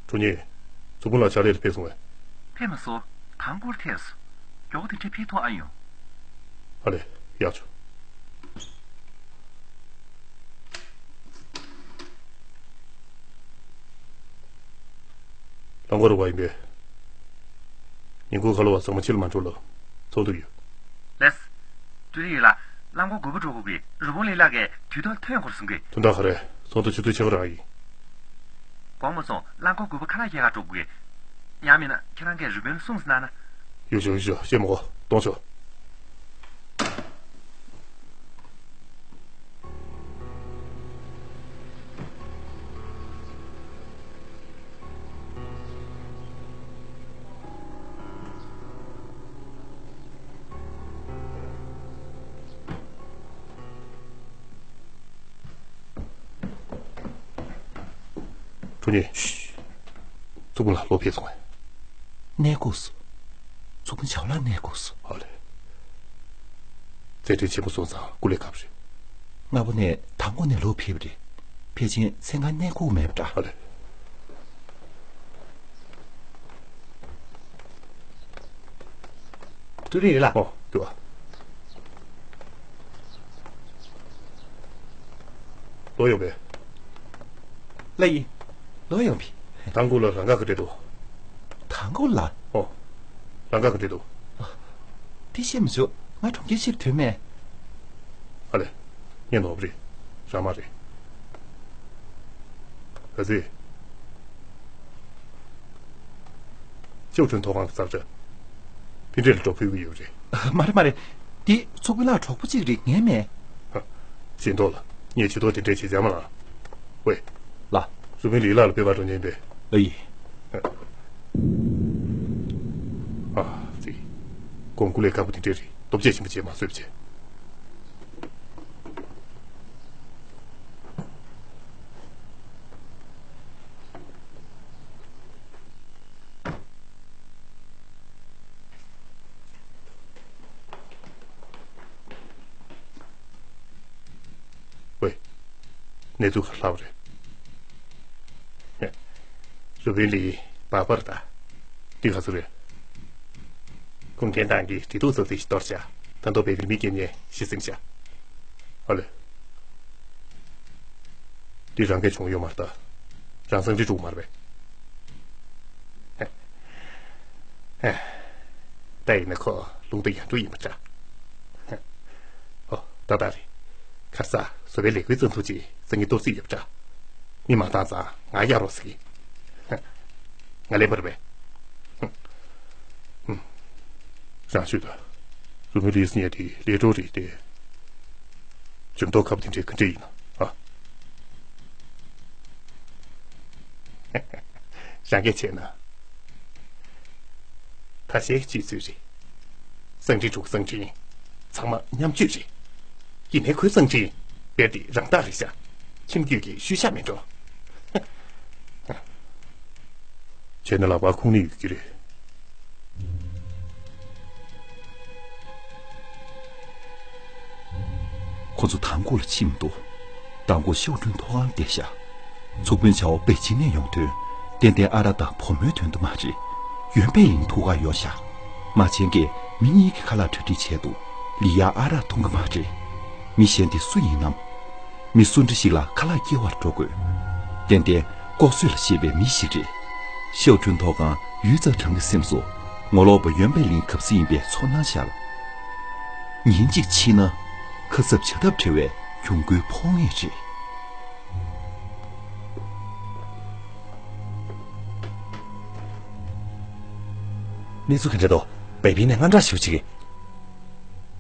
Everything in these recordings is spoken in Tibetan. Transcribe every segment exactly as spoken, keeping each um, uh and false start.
གྲུ་གཉིས། ཚོགས་དཔོན་ལགས་ཕྱག་ལས་ལ་ཕེབས་སོང་ངས། ཕེབས་མ་སོང་། དང་པོར་ཐེབས་སོང་། མགྱོགས་པོ་དེ་འདྲ་ཕེབས་ཐུབ་ཨ་ཡོང་། ཨ་ལས། ཡག་བྱུང་། རླངས་འཁོར་རུ་བ་ཡིན་པས། ཉིན་གུང་ཁ་ལོ་བ་ཚང་མ་ཕྱི་ལ་མ་འགྲོ་ལ། ཚོགས་འདུ་ཡོད། ལགས། ཏུ་རི་ཡི་ལ། རླངས་འཁོར་དགུ་པ་འགྲོ་དགོས་པས་རུ་དཔོན་ལི་ལགས་ཀྱིས་དུས་ཐོག་ཐོན་དགོས་གསུང་གི། དོན་དག་ག་རེ། ཚོགས་འདུ་ཆུ་ཚོད་ཕྱེད་ཀ་རང་ཡིན། དགོངས་མ་ཚོམ། རླངས་འཁོར་དགུ་པ་ཁ་ལག་སྐྱེལ་ག་འགྲོ་དགོས། ཡང་མིན་ན་ཁྱེད་རང་གིས་རུ་དཔོན་ལ་གསུངས་གནང་ན། ཡོད་ཤོག་ཡོད་ཤོག་བཤད་མ་དགོས་གཏོང་ཤོག་གྲུ་གཉིས། ཚོགས་དཔོན་ལགས་ལོག་ཕེབས་སོང་ངས། གནས་སྐབས་སུ། ཚོགས་དཔོན་ཇའོ་ལགས་གནས་སྐབས་སུ། ཨ་ལས། མཛད་འཕྲིན་ཆེན་པོ་སོང་ཙང་སྐུ་ལས་ཁག་པོ་རེད། སྔ་པོ་ནས་དང་པོ་ནས་ལོག་ཕེབས་པ་རེད། ཕལ་ཆེར་མཚན་གང་གནས་སྐབས་མེད་པ་འདྲ། ཨ་ལས། ཏུ་རི་ལགས། ཨོ། ཏུ་ཨ། ལོག་ཡོང་པས། ལགས་ཡིན། ལོག་ཡོང་པས། དང་པོ་ལ་རང་ག་ག་འདྲ་འདུག་དང་པོ་ལ། ཨོ། རང་ག་ག་འདྲ་འདུག་དེ་བཤད་མི་ཆོག་ང་གྲོང་ཁྱེར་ཕྱིར་ཐོན་མེད། ཨ་ལས། ངས་ནོར་བ་རེད། རང་མ་རེད། ག་ཚོད། ཤོག་དྲུང་ཐོག་ཁང་གི་ཚབ་བྱ། ཕན་འབྲས་ལ་གྲོགས་ཕུལ་གྱི་ཡོད་རེད། མ་རེད་མ་རེད། འདི་ཚོགས་དཔོན་ལགས་གྲོགས་པོ་གཅིག་རེད། ངས་མེད། ཧ། ཤེས་མདོག་ལ་ངས་ཇུས་གཏོགས་དེ་འདྲས་བྱེད་བྱ་མ་ལ། ཝེ། ལགས། རུ་དཔོན་ལི་ལགས་ལ་དཔེ་པར་འགྲོ་མཁན་པས། ཨ་ཡིན། ཨ་ཙི། ཁོང་སྐུ་ལས་ཁག་པོ་དེ་འདྲས་རེད། སྟོབས་ཆེ་ཆེན་པོ་བྱས་མ་བཟོད་པ་བྱས། ཝེ། གནས་ཚུལ་ག་ལྷག་པ་རེད། རུ་དཔོན་ལིས་འབའ་པར་ད། འདི་ག་ཚོད་རེད། ཁུངས་སྐྱེལ་སྟངས་ཀྱི་འབྲེལ་གཏུག་ཚོགས་ཆུང་ཞིག་གཏོར་བྱ། ད་དུང་བོད་པའི་མི་སྐྱེ་ཉེན་ཞིག་ཟིན་བྱ། ཨ་ལས། འདི་རང་གིས་བྱུང་ཡོད་མ་རེད་ད། རང་སང་ཁྲི་དྲུག་མ་རེད་པས། ད་ཡིན་ན་ཁོ་རླུང་རྟ་ཡར་འགྲོ་ཡིན་པ་འདྲ། ཨོ། ཏག་ཏག་རེད། ཁ་སང་བཟོ་པའི་ལས་འགུལ་རྩ་འཛུགས་ཀྱིས་སང་ཉིན་གཏོར་རྩིས་ཡོད་པ་འདྲ། མི་མང་བཏང་ཙང་ང་གཡར་རོགས་ཟེར་གི། ང་ལས་པར་བས། རང་ཤོད་དང་། རུ་མི་ལིས་ཉལ་དེ་ལས་གྲོགས་རེད་དེ། འཇུ་མདོག་ཁ་པོ་དེ་འདྲའི་ག་འདྲ་ཡིན་ན་ཨ། རང་གིས་བྱས་ན། ད་ཞེས་ཅིག་ཚུལ་རེད། གསང་འཕྲིན་དྲུག་གསང་འཕྲིན། ཚང་མ་མཉམ་སྤྱོད་རེད། ཡིན་ནའི་ཁོའི་གསང་འཕྲིན་དཔེ་དེ་རང་རྟགས་རེད་ཤག་ཁྱིམ་རྒྱུད་ཀྱི་ཤུལ་བཞག་མིན་འགྲོ། བྱས་ན་ལག་པར་ཁུངས་སྣེ་ཡོད་ཀྱི་རེད། ཁོ་ཚོ་དང་གུ་ལ་ཕྱིན་མི་འདུག་དང་གུ་ཤོག་དྲུང་ཐོག་ཁང་བསྡད་ཤག་ཚོགས་དཔོན་ཆའོ་པེ་ཅིན་ནས་ཡོང་དོན་ཏན་ཏན་ཨ་ར་དང་བུ་མོའི་དོན་དུ་མ་རེད། ཡོན་པེ་ལིན་ཐུག་ག་ཡོད་ཤག་མ་ཆེན་གྱིས་མི་གཉིས་ཀྱི་ཁ་ལག་གྲ་སྒྲིག་བྱས་འདུག་ལི་ཡ་ཨ་རག་འཐུང་གི་མ་རེད། མི་གཞན་དེ་སུ་ཡིན་ནམ། མི་སུ་འདྲ་ཞིག་ལ་ཁ་ལག་སྐྱེལ་བར་འགྲོ་དགོས། ཏན་ཏན་ལྐོག་གསོད་ལ་ཤེས་པའི་མི་ཞིག་རེད། ཤའོ་ཁྲུན་ཐོག་ཁང་ཡུས་ཙང་ཁྲང་གི་སེམས་སུ་ངོ་ལོག་པ་ཡོན་པེ་ལིན་གབ་ས་ཡིན་པའི་ཚོར་སྣང་ཤར། ཉིན་གཅིག་ཕྱིན་ན་ཁ་གསབ་བྱ་ཐབས་བྲལ་བའི་གྱོང་གུན་ཕོག་ངེས་རེད། གནས་ཚུལ་ག་འདྲ་འདུག་པེ་པིན་ནས་དངངས་སྐྲག་ཞེ་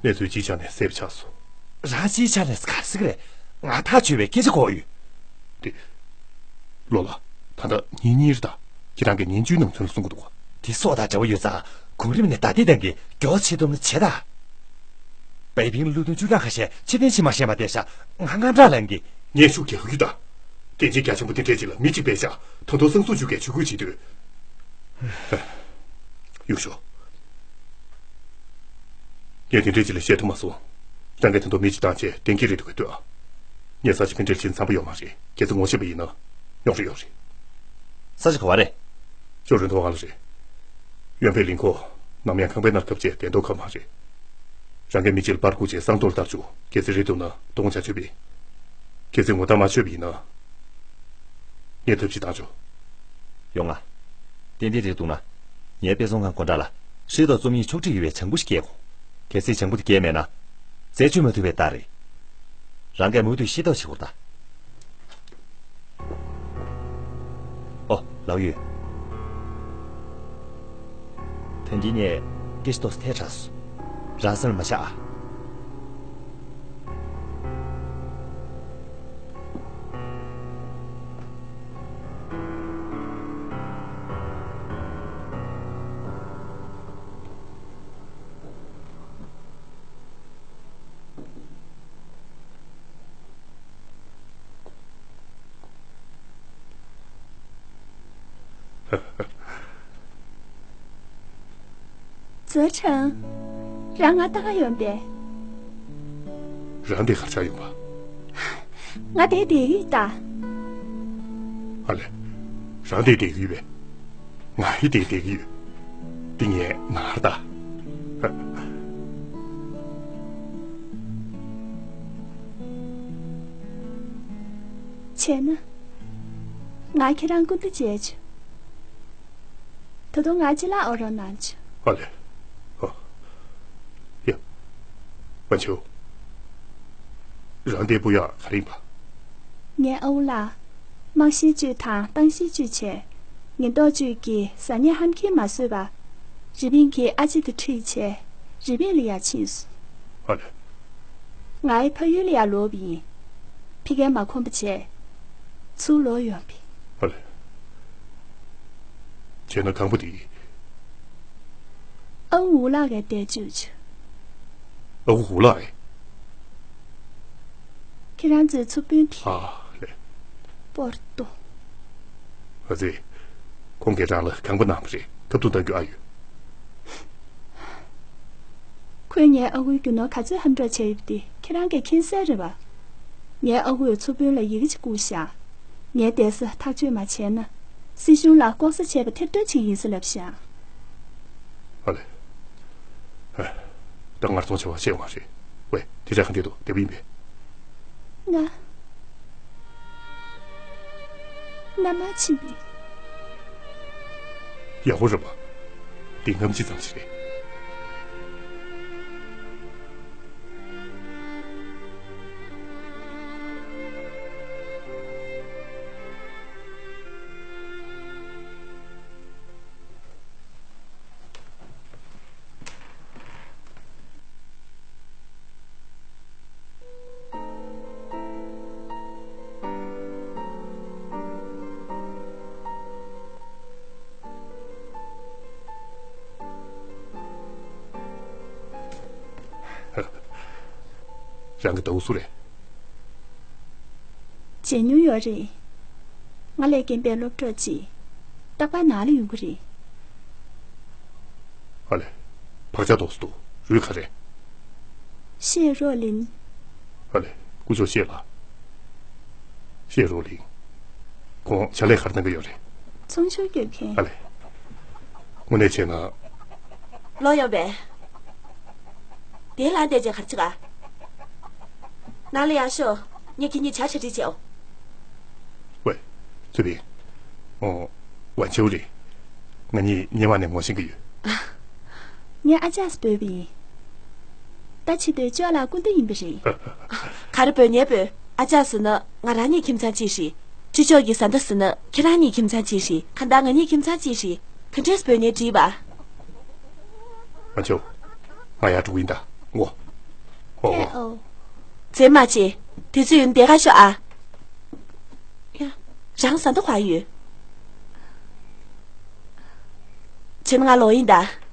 པོ་བྱེད་ཀྱི། གནས་ཚུལ་སྤྱིའི་ཆ་ནས་གསལ་པོ་ཆགས་སོང་། རང་སྤྱིའི་ཆ་ནས་ག་རེ་ཟེར་གི་རེད། ང་ཐག་ཆོད་པའི་སྐད་ཆ་གོ་ཡོད། དེ། ལོ་ལ། ད་ལྟ་ཉིན་གཉིས་རེད་ད། ཁྱེད་རང་གིས་ཉིན་བཅུའི་ནང་ཚུན་ལ་གསུང་གི་འདུག་དེ་སྲོག་དང་འབྲེལ་བ་ཡོད་ཙང་གོང་རིམ་ནས་ད་ལྟའི་སྟེང་གི་མགྱོགས་ཆེ་ཐུབ་ན་བྱེད་ད། པེ་པིན་བློས་གཏོང་བཅུ་གྲངས་ཁ་ཤས་ཕྱིར་འཐེན་བྱེད་མ་ཤེས་པ་བསྡད་ཤག་ང་དངངས་སྐྲག་ལངས་གི། ངས་ཤུགས་རྒྱག་གི་ཡོད་ད། རྟེན་ཅན་རྒྱ་ཆེན་པོ་དེ་འདྲས་ཅིག་ལ་མི་གཅིག་པས་ཤག་ད་དུང་གསང་སྲུང་ཅུས་ཀྱིས་ཇུས་འགོད་བྱེད་དུས། ཡུ་ཤོ། ངས་དེ་འདྲས་ཅིག་ལ་བཤད་ཐུབ་མ་སོང་། རང་གིས་ད་དུང་མི་གཅིག་བཏང་བྱས་གཏན་འཁེལ་རེ་ཐུབ་ཀྱི་འདུག་ཨ། ངས་ས་ཆ་ཕན་འབྲས་ཕྱིན་འཚམ་པོ་ཡོད་མ་རེད། ཁྱེད་ཚོ་ངོ་ཤེས་པ་ཡིན་ན་ཡོང་རེ་ཡོང་རེད། ས་ཆ་ག་བ་རེད། ཅོ་རེ་མཐོ་སྒང་ལ་རེད། གཡོན་པའི་གླིང་ཁོག་ནམ་ཡང་ཁང་པའི་ནང་ཁབ་ཆེ་བདེ་མདོག་ཁ་མ་རེད། རང་གི་མི་ཅིལ་པར་ཁུ་ཆེ་སང་ཏོལ་ལྟར་བཅུ་གལ་སྲིད་རེད་འདུག་ན་གཏོང་བྱ་ཆོད་པས། གལ་སྲིད་ངོ་ཐག་མ་ཆོད་པ་ཡིན་ན། ངས་ཐབས་ཤིག་བཏང་ཆོག་ཡོང་ང་། ཏན་ཏན་རེད་འདུག་ན། ངའི་དཔེ་ཚོང་ཁང་སྒོ་འགྲམ་ལ། ཧྲི་ཏོ་རྩོམ་ཡིག་ཕྱོགས་སྒྲིག་ཡོད་པའི་བྱང་བུ་ཞིག་སྐྱེལ་དགོས། གལ་སྲིད་བྱང་བུ་དེ་སྐྱེལ་མེད་ན། རྩད་གཅོད་མ་ཐུབ་པའི་རྟགས་རེད། རང་གིས་མུ་མཐུད་ཤེས་རྟོགས་བྱེད་དགོས་ད། ཨོ། ལགས་ཡོད། ད་འདི་ནས་ཀེ་ཤི་ཏོ་སི་ཐལ་དྲགས་སོང་། རང་སེམས་ལ་མ་བཞག་ཨ། ཙེ་ཁྲེན། རང་ང་ལྟ་ག་ཡོང་པས། རང་འདི་གར་ཆགས་ཡོང་པ། ང་དེ་བསྡད་ཡོད་ད། ཨ་ལེ། རང་འདི་བསྡད་ཡོད་པས། ང་ཡི་དེ་བསྡད་ཀྱི་ཡོད། འདི་ངའི་ནང་རེད་ད། བྱས་ན། ང་ཁྱེད་རང་སྐུ་མདུན་མཇལ་བྱུང་། ད་དུང་ང་ཅི་ལ་ཨོ་རོགས་གནང་བྱུང་། ཨ་ལེ། ཨོ། ཡ། ཝན་ཆོའུ། རང་དེ་བུ་ཡག་ག་རེ་ཡིན་པ། ངའི་ཨ་ཁུ་ལགས། དམག་ཤེད་བཅུད་དང་ཏང་ཤེད་བཅུད་བྱས། ཉེན་རྟོག་བཅུད་ཀྱིས་ཟ་ཉལ་ཧམ་ཁེ་མ་བཟོས་པ། རི་པིན་གྱིས་ཨ་ཅེ་དེ་ཁྲིད་བྱས། རི་པིན་ལ་ཡར་ཕྱིན་སོང་། ཨ་ལེ། ང་ཡི་ཕ་ཡུལ་ལ་ཡར་ལོག་པ་ཡིན། ཕ་གིར་མ་ཁོམ་པ་བྱས། ཚུར་ལོག་ཡོང་པ་ཡིན། ཨ་ལེ། བྱས་ན་གང་པོ་དེ། ཨ་ཁུ་ཝུ་ལགས་ཀྱིས་བསྡད་བཅུག་བྱུང་། ཨ་ཁུ་ཝུ་ལགས་ཨེ། ཁྱེད་རང་ཚོའི་ཚུར་དཔོན་དེ། ཨ་ལེ། པོར་ཏོ། ཨ་ཙི། ཁོང་གིས་རང་ལ་གང་པོ་གནང་བ་རེད། ཁ་ཐུག་བཏང་རྒྱུ་ཨ་ཡོད། ཁོས་ངའི་ཨ་ཁུའི་རྒྱུ་ནོར་ག་ཚོད་ཧམ་འདྲ་བྱས་ཡོད་པ་དེ་ཁྱེད་རང་གིས་མཁྱེན་གསལ་རེད་པ། ངའི་ཨ་ཁུས་ཚུར་དཔོན་ལ་ཡི་གེ་ཅིག་བསྐུར་བཞག་ངའི་བསྡད་ས་ཐག་གཅོད་མ་བྱས་ན། སྲིད་གཞུང་ལ་ལྐོག་ཟ་བྱས་པ་ཐེར་འདོན་བྱེད་ཀྱི་ཡིན་ཟེར་ལབ་བཞག་ཨ་ལེ། ཨ། ད་ངར་ཚོང་བྱ་བ་ཤེས་བ་རེད། ཝེ། དེ་འདྲ་ག་འདྲ་འདུག་བདེ་པོ་ཡིན་པས། ང་། མནའ་མ་ཕྱིན་པས། ཡག་པོ་རེད་པ། འདི་ངམ་ཅི་ཙམ་ཞིག་རེད། རང་གི་ཟླ་བོ་སུ་རེད། བརྗེད་མྱོང་ཡོད་རེད། ང་ལས་རྒན་པའི་སློབ་གྲོགས་ཅིག་རྟག་པར་ནང་ལ་ཡོང་གི་རེད། ཨ་ལེ། བག་ཆགས་ཏོག་ཙམ་འདུག་རུས་ག་རེ། ཤེས་རོགས་ལིན། ཨ་ལེ། སྐུ་ཞབས་ཤེས་ལགས། ཤེས་རོགས་ལིན། ཁོང་ཕྱག་ལས་ག་རེ་གནང་གི་ཡོད་རེད། ཚོང་ཆུང་སྐྱོབ་མཁན། ཨ་ལེ། དངོས་གནས་བྱས་ན། ལོག་ཡོང་པས། དེ་ལ་བསྡད་རྗེས་ག་རེ་བྱེད་ག་ནང་ལ་ཡར་ཤོག་ངས་ཁྱེད་གཉིས་ཇ་ཆ་སྒྲིག་བྱེད་ཨོ། ཝེ། ཚུལ་པིན། ཨོ། ཝན་ཆེའུ་རེད། ང་གཉིས་སྔོན་མ་ནས་ངོ་ཤེས་ཀྱི་ཡོད། ངས་ཨ་ཅག་སུ་འབོད་པ་ཡིན། ད་ཕྱི་དོན་ཅོ་ལགས་སྐུ་མདུན་ཡིན་པ་རེད། ག་རེ་འབོད་ནས་འབོད། ཨ་ཅག་ཟེར་ན་ང་རང་གཉིས་ཁྱིམ་ཚང་གཅིག་རེད། ཅོ་ཅོ་གི་བཟའ་ཟླ་ཟེར་ན་ཁྱེད་རང་གཉིས་ཁྱིམ་ཚང་གཅིག་རེད། གང་ལྟར་ང་གཉིས་ཁྱིམ་ཚང་གཅིག་རེད། ག་འདྲས་འབོད་ནས་འགྲིག་པ། ང་ཚོ། ང་ཡར་འགྲོ་གི་ཡིན་ད། ངོ་། ཨོ། ཨོ། ཨོ། མཛེས་མ་ཅེ། དེ་ཚོ་ཡོད་བསྡད་ག་ཤོག་ཨ། ཡ། རང་བཟའ་ཟླ་ག་ཡོད། བྱས་ན་ང་ལོག་ཡིན་ད།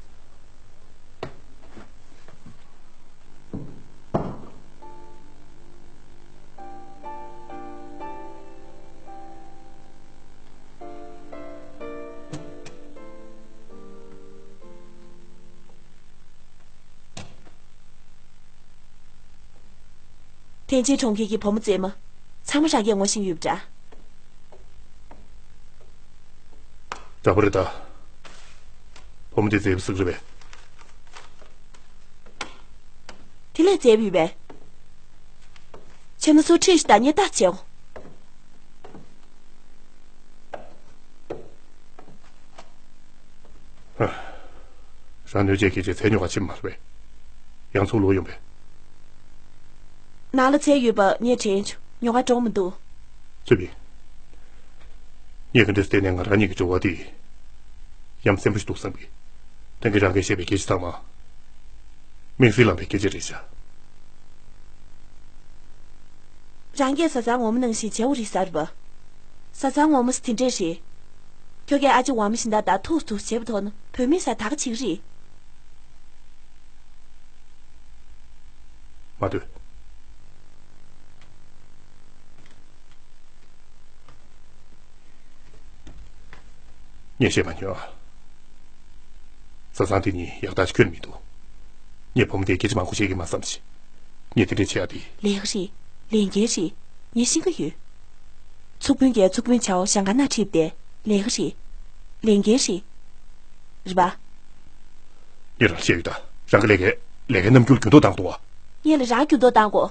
ཐེན་ཅིན་གྲོང་ཁྱེར་གྱི་བུ་མོ་མཛེས་མ། ཚང་མ་རང་གིས་ངོ་ཤེས་ཡོད་པ་འདྲ། འདྲ་པོ་རེད་ད། བུ་མོ་དེ་མཛེས་པོ་ཟིག་རེད་པས། དེ་ལས་མཛེས་པོ་ཡོད་པས། ཁྱེད་ནི་སུ་ཁྲིད་ཤི་ད་ཉེ་ད་ཆེའོ། ཧ། རང་གནོད་བྱེད་སྐད་ཆ་ཚད་ཉོ་ག་ཕྱིན་མ་རེད་པས། ཡང་ཚུགས་ལོག་ཡོང་པས། ནང་ལ་ཚད་ཡོད་པ་ངས་དྲན་བྱུང་། ཉོ་ག་འགྲོ་མི་འདུག་ཚུལ་བི། ངས་ག་འདྲ་བལྟས་ནས་ང་རང་ཉིད་ཀྱི་འབྱོར་བ་དེ་ཡ་མཚན་པོ་ཞིག་འདུག་བསམ་གི། ད་གིན་རང་གིས་བཤད་པའི་སྐད་ཆ་ཚང་མ་དམིགས་བསལ་ལངས་པའི་སྐད་ཆ་རེད་ཤག་རང་གིས་བཟའ་ཚང་ངོ་མ་ནང་བཞིན་བྱེད་འོ་རེད་ཟེར་བ། བཟའ་ཚང་ངོ་མ་ཟེར་དེ་འདྲས་རེད། ཁྱོད་ཀྱིས་ཨ་ཅེ་ཝ་མི་བཞིན་ད་ད་ཐུག་ཐུག་བྱེད་པ་ཐོག་ན་བུད་མེད་ས་ད་ག་ཅིག་རེད། མ་སྡོད། ངས་བཤད་མ་ཉོན་ཨ། བཟའ་ཚང་དེ་གཉིས་ཡག་ཐག་ཆོད་ཁྱོན་མི་འདུག་ངས་བུ་མོ་དེ་སྐད་ཆ་མང་པོ་བཤད་ཀྱི་མ་བསམ་ཞིག་ངས་དེ་འདྲས་བྱེད་ཡ་དེ། ལས་ཀ་རེད། ལས་འགན་རེད། ངས་ཤེས་ཀྱི་ཡོད། ཚུགས་དཔོན་གྱིས་ཚུགས་དཔོན་ཆའོ་ཞང་ག་ན་ཁྲིད་དེ་ལས་ཀ་རེད། ལས་འགན་རེད། རེད་པ། ངས་རང་བཤད་ཡོད་ད། རང་གི་ལས་ཀའི་ལས་ཀའི་རྣམ་འགྱུར་འགྱུར་ལྡོག་བཏང་འདུག་བ། ངས་ལ་རང་འགྱུར་ལྡོག་བཏང་གོ།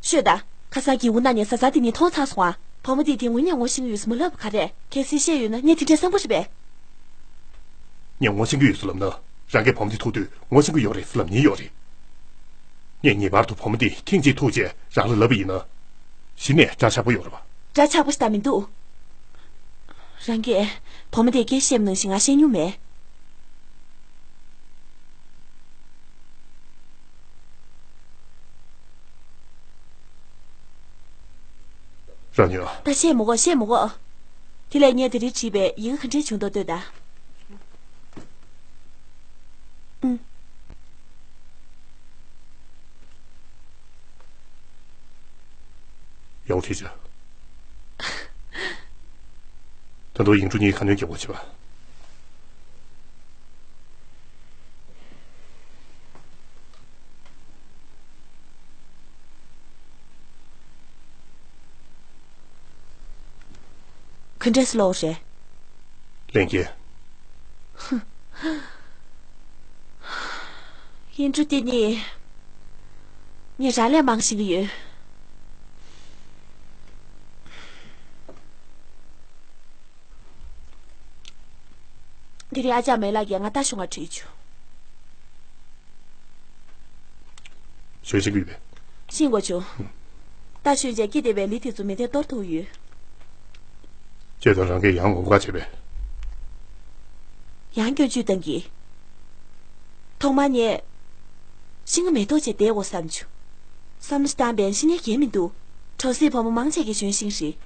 ཤོད་ད། ཁ་སང་གི་འུ་ན་ནས་བཟའ་ཚང་དེ་གཉིས་མཐོང་ཚར་སོང་ཨ། བུ་མོ་དེ་དེ་ངུ་ཉག་ངོ་ཤེས་ཀྱི་ཡོད་ཟེར་མ་ལབ་ག་རེ། གལ་སྲིད་བཤད་ཡོད་ན་ངས་དེ་འདྲ་བསམ་པ་རེད་པས། ངས་ངོ་ཤེས་ཀྱི་ཡོད་ཟེར་ལབ་ན། རང་གིས་བུ་མོ་དེ་ཐུག་དུས་ངོ་ཤེས་ཀྱི་ཡོད་རེད་ཟེར་ལབ་ཉེན་ཡོད་རེད། ངས་ངེས་པར་དུ་བུ་མོ་དེ་ཐེངས་གཅིག་ཐུག་རྗེས་རང་ལ་ལབ་པ་ཡིན་ན། གཞི་ནས་འདྲ་ཆགས་པོ་ཡོད་རེད་པ། འདྲ་ཆགས་པོ་ཞིག་ད་མི་འདུག་རང་གིས་བུ་མོ་དེ་སྐད་བཤད་མི་ནང་བཞིན་ང་བཤད་མྱོང་མེད། རང་ཉོན། ད་བཤད་མི་དགོས། བཤད་མི་དགོས། དེ་ལས་ངས་དེ་རིང་བྲིས་པའི་ཡི་གེ་ག་འདྲས་བྱུང་འདུག་ལྟོས་དང་། ཨུམ། ཡག་པོ་བྲིས་ཤག་ད་དུང་ཡིག་འབྲུ་གཉིས་ཁ་སྣོན་རྒྱག་དགོས་བྱས་པ། ག་འདྲས་ཀློག་རེད། ལན་རྒྱག་ཡིག་འབྲུ་དེ་ནི་ངས་རང་ལས་མང་ཤེས་ཀྱི་ཡོད། དེ་རིང་ཨ་ཅག་མེ་ལགས་ཀྱིས་ང་རྟ་ཞོན་ག་ཁྲིད་བྱུང་། ཞོན་ཤེས་ཀྱི་ཡོད་པས། ཤེས་དགོས་བྱུང་། རྟ་ཞོན་བྱས་སྐྱིད་བདེ་བའི་ལི་དེ་ཚོ་མི་ཐེ་གཏོར་ཐུབ་ཡོད། ཅེས་དང་རང་གིས་ཡང་ངོ་དགའ་བྱས་པས། ཡང་སྐྱོན་བརྗོད་བཏང་གི། ཐོག་མར་ངས་ཤིང་ཀ་མེ་ཏོག་བྱས་བསྡད་དགོས་བསམ་བྱུང་། བསམ་བློ་བཏང་པས་ཤི་ནས་འགན་མི་འདུག་གྲོ་སིའི་བུ་མོ་མང་ཆེ་གིས་ཞོན་ཤིང་རེད།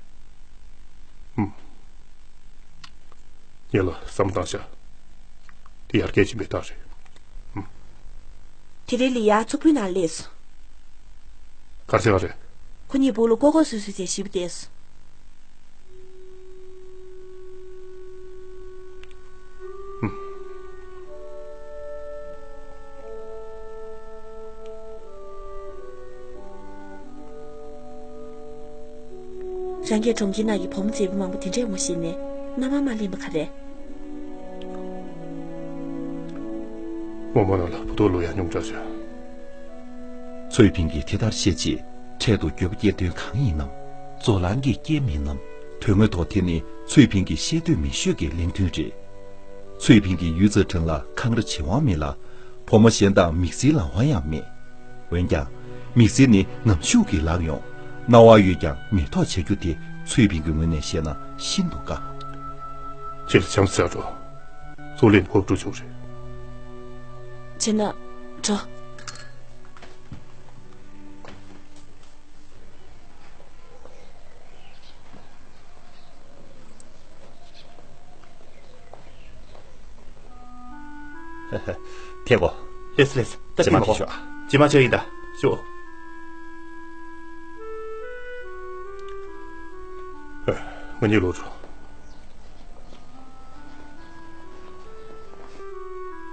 ཧུམ། ངས་ལ་བསམ་བཏང་བྱ། དེ་ཡར་རྒྱས་ཕྱིན་པའི་རྟགས་རེད། ཧུམ། དེ་རིང་ལི་ཡ་ཚུགས་པོའི་ནང་སླེབས་སོང་། གར་ཆེ་བ་རེད། ཁོ་གཉིས་སྦུག་ལ་ལྐོག་ལྐོག་སུད་སུད་བྱས་ཞིབ་བལྟས་སོང་། རང་གིས་གྲོང་ཁྱེར་ནང་གི་བུ་མོ་མཛེས་པོ་མང་པོ་དེ་འདྲས་ངོ་ཤེས་ནས་མནའ་མ་མ་ལེན་པ་ག་རེ། རྨོ་མོ་ནང་ལ་བུ་ཐོག་ལོ་ཡང་ཉུང་དྲགས་བྱུང་། ཚུལ་ཕིང་གིས་དེ་ལྟར་བཤད་རྗེས་འཕྲལ་དུ་འགྱོད་པ་སྐྱེ་དོན་གང་ཡིན་ནམ། ཛོ་ལང་གིས་སྐྱེལ་མིན་ནམ། དོན་དངོས་ཐོག་དེ་ནི་ཚུལ་ཕིང་གིས་ཤེས་འདོད་མི་ཤོད་ཀྱི་ལན་ཐུན་རེད། ཚུལ་ཕིང་གིས་ཡུས་ཙི་ཁྲིན་ལ་འཁང་ར་བྱེད་དབང་མེད་ལ། བུ་མོ་གཞན་དང་མིག་སེར་ལང་དབང་ཡང་མེད། འོན་ཀྱང་། མིག་སེར་ནི་ངམ་ཤུགས་ཀྱིས་ལངས་ཡོང་། རྣ་བ་གཡོས་ཀྱང་མེ་ཏོག་བྱ་རྒྱུ་དེ་ཚུལ་ཕིང་གི་ངོས་ནས་བཤད་ན་ཤིན་ཏུ་དཀའ། ཁྱེད་ལ་བྱམས་བརྩེ་འགྲོ། གཙུག་ལས་ནི་ཕོབ་འགྲོ་ཆོག་རེད། བྱས་ན། འགྲོ། ཐེ་གོ། ལེས་ལེས། ད་རྗེས་མ་ཐེ་གོ། ཐེ་ཤོག་ཨ། རྗེས་མ་ཆགས་ཡིན་ད། ཤོག་ང་གཉིས་ལོག་འགྲོ།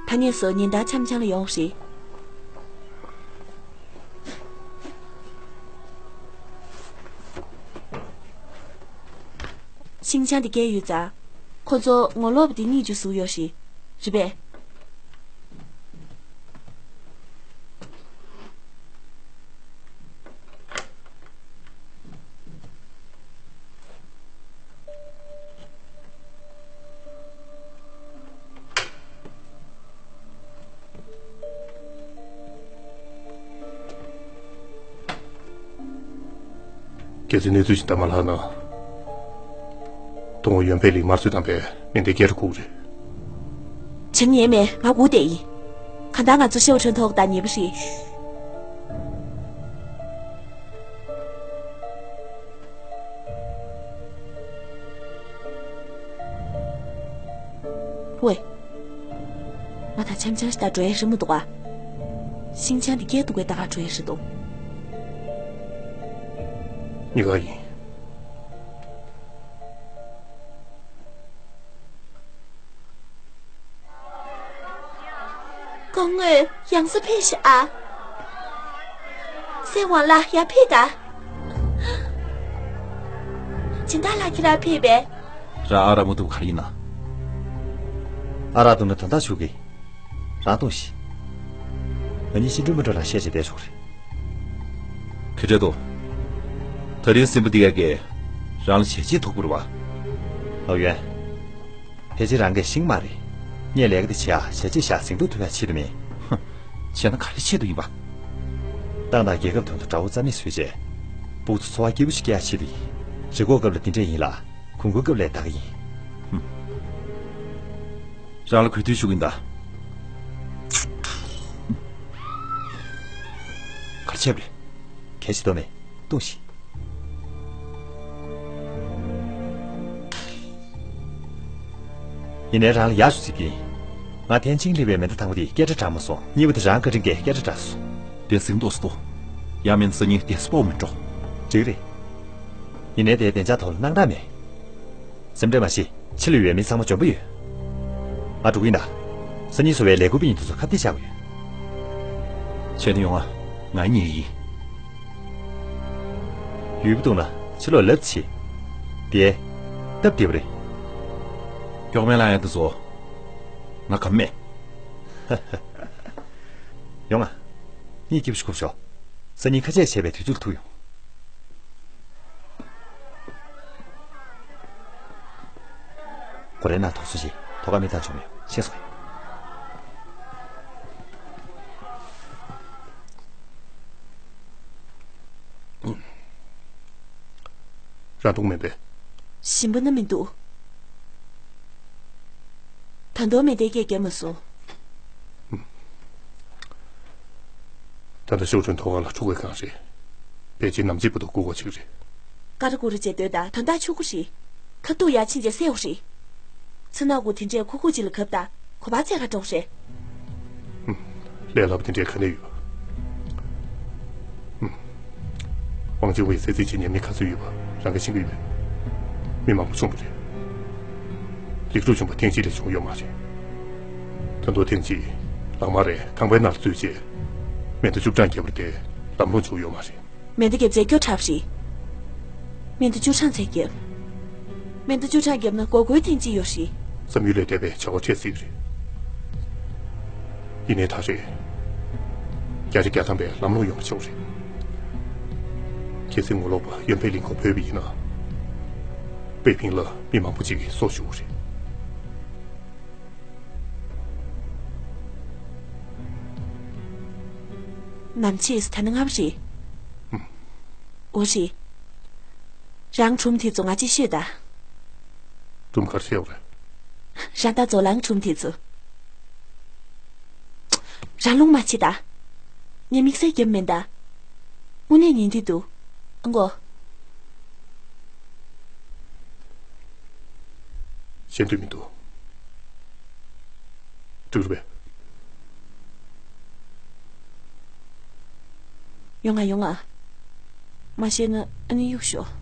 ད་ངས་སུ་ཉིན་ལྟར་འཆམ་འཆམ་ལ་ཡོང་རེད། ཤིང་ཆང་དེ་སྐྱེས་ཡོད་ཙང་། ཁོ་ཚོ་ངོ་ལོག་པ་དེ་གཉིས་ཀྱིས་བཟོས་ཡོད་རེད། རེད་པས། གལ་སྲིད་གནས་ཚུལ་ཞིག་ད་མ་ལྷག་ན། དུང་བ་ཡོན་ཕེ་ལི་དམར་གསོད་བཏང་པའི་མེ་མདའི་སྐད་སྒྲ་ཁུག་རེད། བྱེད་ཉན་མེད། ང་སྒུག་བསྡད་ཡིན། གང་ལྟར་ང་ཚོ་ཤེའུ་ཁྲོན་ཐོག་དང་ཉེ་པོ་རེད། ཝེ། ང་ད་འཆམ་འཆམ་ཞིག་ད་འགྲོ་ཡ་རེད་མི་འདུག་ག། ཤིང་ཆང་འདི་སྐྱེལ་འདུག་གས་ད་ག་འགྲོ་ཡ་རེད་འདུག། གཉིས་ཀ་ཡིན། སྐུ་ངོ་ཡང་སེ་ཕེབས་ཤག་ཨ། སྲས་དབང་ལགས་ཡར་ཕེབས་དང་། སྦྱིན་བདག་ལགས་ཁྱེད་རང་ཕེབས་པས། རང་ཨ་རག་མ་འཐུང་ག་རེ་ཡིན་ན། ཨ་རག་འཐུང་ན་དོན་དག་ཤོར་གི། རང་འཐུང་ཞིག། ང་གཉིས་ཤི་འགྲོ་མི་འགྲོ་ལ་བཤད་བྱས་བསྡད་ཆོག་རེད། ཁེ་ཏྲེ་ཏོ། ད་རིང་སྲིན་པོ་འདི་གས་ཀྱིས་རང་ལ་བྱས་རྗེས་ཐོགས་པ་རེད་བ། ཨའོ་ཡོན། ཕལ་ཆེར་རང་གི་ཤིང་མ་རེད། ངས་ལས་ཀ་འདི་བྱེད་ཡ་བྱས་རྗེས་བཞག་ཟིང་འཁྲུག་ཐུབ་ཡ་ཆེད་དུ་མིན། ཧུམ། བྱས་ན་ག་རེ་ཆེད་དུ་ཡིན་པ། ཏང་དང་རྒྱལ་ཁབ་དོན་དུ་དགྲ་བོ་རྩ་མེད་བཟོས་རྗེས། ཕྲུ་གུ་ཚོ་འཚོ་བ་སྐྱིད་པོ་ཞིག་སྐྱེལ་ཡ་ཆེད་དུ་ཡིན། རི་འགོག་སྐབས་ལ་འདི་འདྲས་ཡིན་ལ། གོང་བཀུར་སྐབས་ལ་ད་ག་ཡིན། ཧུམ། རང་ལ་གུས་བཏུད་ཞུ་གི་ཡིན་ད། ག་རེ་བྱས་པ་རེད། གལ་ཆེ་དོ་མེད། ལྟོས་ཤིག། ཡིན་ནའི་རང་ལ་ཡག་ཤོས་ཅིག་ཡིན། ང་ཐེན་ཅིང་ལི་བའི་མེ་མདའ་དང་པོ་དེ་སྐད་སྒྲ་གྲགས་མ་སོང་། གཉིས་པ་དེ་རང་བཀའ་དྲིན་གྱིས་སྐད་སྒྲ་གྲགས་སོང་། དེ་ཟིང་ཏོག་སུ་ཏོ། ཡང་མིན་སང་ཉིན་དེ་སྤོག་མི་འགྲོ། འགྲིག་རེད། ཡིན་ནའི་དེའི་བདེ་འཇགས་ཐོག་ལ་སྣང་དག་མེད། སེམས་ཁྲལ་མ་བྱེད། ཕྱི་ལ་ཡོད་མི་ཚང་མ་འཇོན་པོ་ཡོད། ང་འགྲོ་གི་ཡིན་ད། སང་ཉིན་བཟོ་བའི་ལས་འགུལ་པ་ཡིན་དུས་ཚོད་ཁ་གཏད་བཅག་དགོས་ཡོད། བྱས་ན་ཡོང་ང་། ང་གཉིས་ཡིན། ཡུལ་པ་འདུག་ན་ཕྱི་ལོགས་ལབ་བྱེད། དེ། སྟབས་བདེ་པོ་རེད། སྐྱོག་མེད་ལ་ཡ་འདི་ཚོ། ང་གམ་མེད། ཡོང་ང་། གཉིད་སྐྱིད་པོ་ཞིག་ཁུག་ཤོག། སང་ཉིན་ཁ་ཆད་བྱས་པའི་དུས་ཚོད་ལ་ཐུག་ཡོང་། སྒོ་རའི་ནང་དོགས་ཟོན་བྱེད། ཐོག་ཁ་མི་བཏང་ཆོག་མེད། ཤེས་སོང་ངས། རང་འཐུང་མེད་པས། ཞིམ་པ་ན་མི་འདུག། ད་དུང་མེ་མདའི་སྐད་རྒྱབ་མ་སོང་། ད་ལྟ་ཤོག་ཁྲོན་ཐོག་ཁ་ལ་ཕྲུ་གུའི་སྒང་རེད། ཕལ་ཆེར་ནམ་ཕྱེད་བར་དུ་སྒུག་དགོས་ཅིག་རེད། ཀ་ར་ཀུ་ར་བྱས་སྡོད་དང་། དོན་དག་ཆུང་ཀུ་རེད། ཁ་ཐུག་ཡར་ཕྱིན་རྗེས་བསད་དགོས་རེད། ཚེ་ནག་གུ་དེ་འདྲས་ཁུག་ཁུག་ཅིག་ལ་གབ་དང་། གོ་བ་ཚད་ག་འགྲོ་རེད། ཧུམ། ལས་སླ་པོ་དེ་འདྲས་ག་ནས་ཡོད། ཧུམ། ཝང་ཅུན་ཝེ་བསད་རྩིས་བྱེད་མཁན་མི་ག་ཚོད་ཡོད་པ་རང་གིས་ཤེས་ཀྱི་ཡོད་པས། མི་མང་པོ་བྱུང་བ་རེད། ལེགས་གྲུབ་བྱུང་བ་ཐེངས་གཅིག་ལས་བྱུང་ཡོད་མ་རེད། ད་དུང་ཐེངས་གཅིག་ལག་དམར་རེ་ཁང་པའི་ནང་ལ་འཛུལ་རྗེས། མེ་མདའ་བཅུ་གྲངས་བརྒྱབ་པ་དེ་ལམ་ལྷོང་བྱུང་ཡོད་མ་རེད། མེ་མདའ་བརྒྱབ་རྗེས་སྐྱོ་དྲགས་རེད། མེ་མདའ་བཅུ་གྲངས་ཙམ་བརྒྱབ། མེ་མདའ་བཅུ་གྲངས་བརྒྱབ་ན་འགོག་རྒོལ་ཐེངས་གཅིག་ཡོད་རེད། བསམ་ཡུལ་ལས་འདས་པའི་བྱ་བ་འཕྲད་སྲིད་རེད། ཡིན་ནའི་ད་རེས། བརྒྱ་ཆ་བརྒྱ་ཐམ་པའི་ལམ་ལྷོང་ཡོང་བ་ཆགས་རེད། གལ་སྲིད་ངོ་ལོག་པ་ཡོན་ཕེ་ལིན་ཁོ་བོས་པ་ཡིན་ན། པེ་ཕིང་ལ་མི་མང་པོ་ཅིག་གིས་སྲོག་ཞུ་གི་རེད། ནམ་ཕྱེད་ད་ནི་སྔ་པོ་རེད། ཧུམ། འོ་རེད། རང་སྒྲུང་དེ་ཚོ་ང་ཅིག་ཤོད་དང་། སྒྲུང་ག་རེ་བཤད་པ་རེད། རང་ད་ཚོ་ལང་སྒྲུང་དེ་ཚོ། རང་ལུང་མ་བྱེད་དང་། ངས་དམིགས་བསལ་རྒྱབ་མིན་ད། དངོས་གནས་ཉན་འདོད་འདུག། ཨ་མགོ། ཤེས་འདོད་མི་འདུག། འགྲིག་རེད་པས། ཡོང་ང་ཡོང་ང་། མ་ཤེས་ན་ཨ་ནི་གཡུག་ཞོག།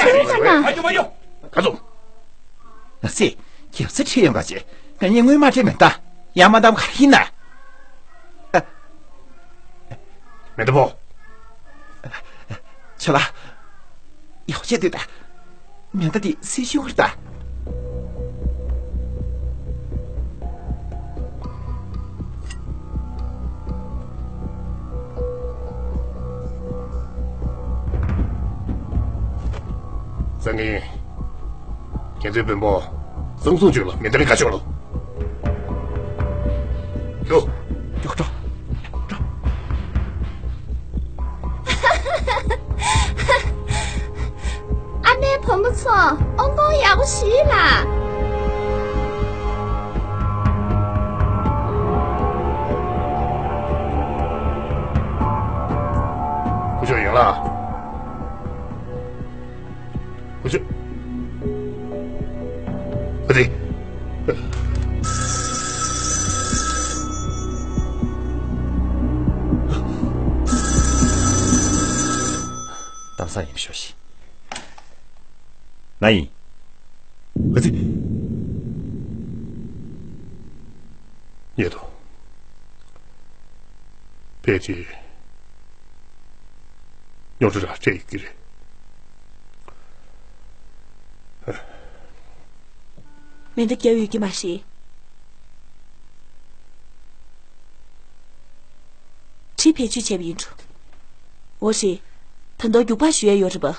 ཁྱེད་རང་ལ་ན། ག་ཚོད། ན་སེ། ཁྱེད་ཚོ་ཁྲིད་ཡོང་ག་བྱེད། ང་གཉིས་དངུལ་མ་སྤྲད་མེད་ད། ཡང་མ་འདམ་ག་ཡིན་ན། མེ་ཏོག་པོ། ཁྱོད་ལ། ཡག་བྱས་སྡོད་ད། མེ་མདའ་དེ་སེ་ཤུ་ཧུར་ད། བཟང་ངན། ཁྱེད་ཚོའི་བོན་པོ། གཙང་སྲུང་ཅུས་ལ་མེ་མདའ་རིགས་ཁ་ཕྱོགས་ལ། ལོ། ཡོག་ཏོ། ཨ་མའི་བུ་མོ་ཚོ་ཨོང་ཀོང་ཡག་པོ་ཞིག་ལ། ཁུ་ཆོ་ཡིན་ལ། ཁུ་ཆོ། ཨ་ཙི། གཏམ་བཟང་ཡིན་ཤོག་ཤིག་ང་ཡིན། ཨ་ཙི། ཉེ་དོ། ཕལ་ཆེར་རྙོག་དྲ་རག་འཕྲད་ཡོད་ཀྱི་རེད། མེ་མདའ་བརྒྱབ་ཡོད་ཀྱི་མ་རེད། ཁྲི་བེད་སྤྱོད་བྱས་པ་ཡིན་འགྲོ། འོ་རེད། ད་དུང་རྒྱུག་པ་ཞུ་ཡ་ཡོད་རེད་པ།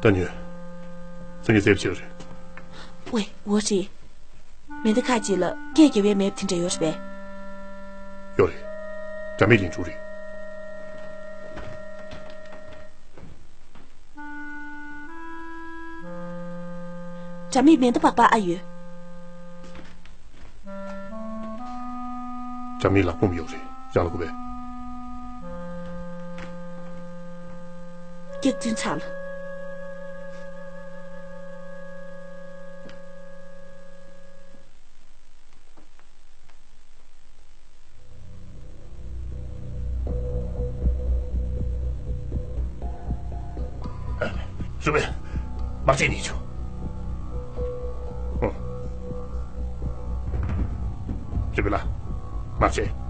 ད་ཉོན། སང་ཉིན་ཟས་བྱེད་རེད། ཝེ། འོ་རེད། མེ་མདའ་ཁག་ཅིག་ལ་སྐད་རྒྱབ་ཡ་མེད་པ་དེ་འདྲ་ཡོད་རེད་པས། ཡོད་རེད། དྲ་མིག་ལེན་འཇུག་རེད། དྲ་མིག་མེ་མདའ་པགས་པ་ཨ་ཡོད། དྲ་མིག་ལག་འཁོར་ཡོད་རེད། རང་ལ་དགོས་པས། སྐྱག་རྫུན་ཚང་ལ། རུ་བེ། དམག་ཆས་ནི་ཆུ། རུ་བེ་ལ། དམག་ཆས།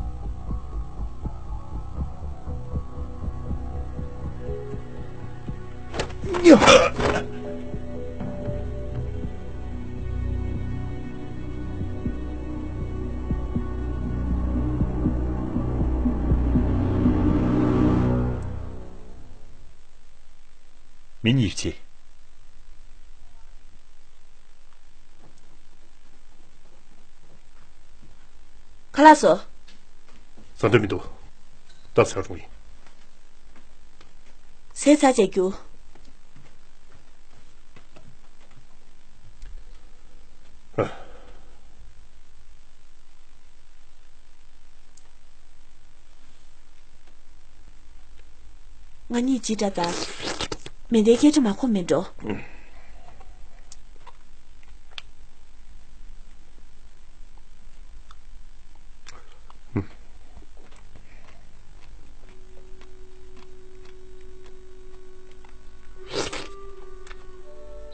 མི་གཉིས་ཆེ། ཁ་ལག་བཟོ། ཟ་འདོད་མི་འདུག་ད་ཟ་རུང་ཡིན། ཟས་ཚར་བྱས་རྒྱུགས། ང་གཉིས་ཅི་འདྲ་ད། མེ་མདའི་སྐད་སྒྲ་མ་གོ་མེད་འགྲོ།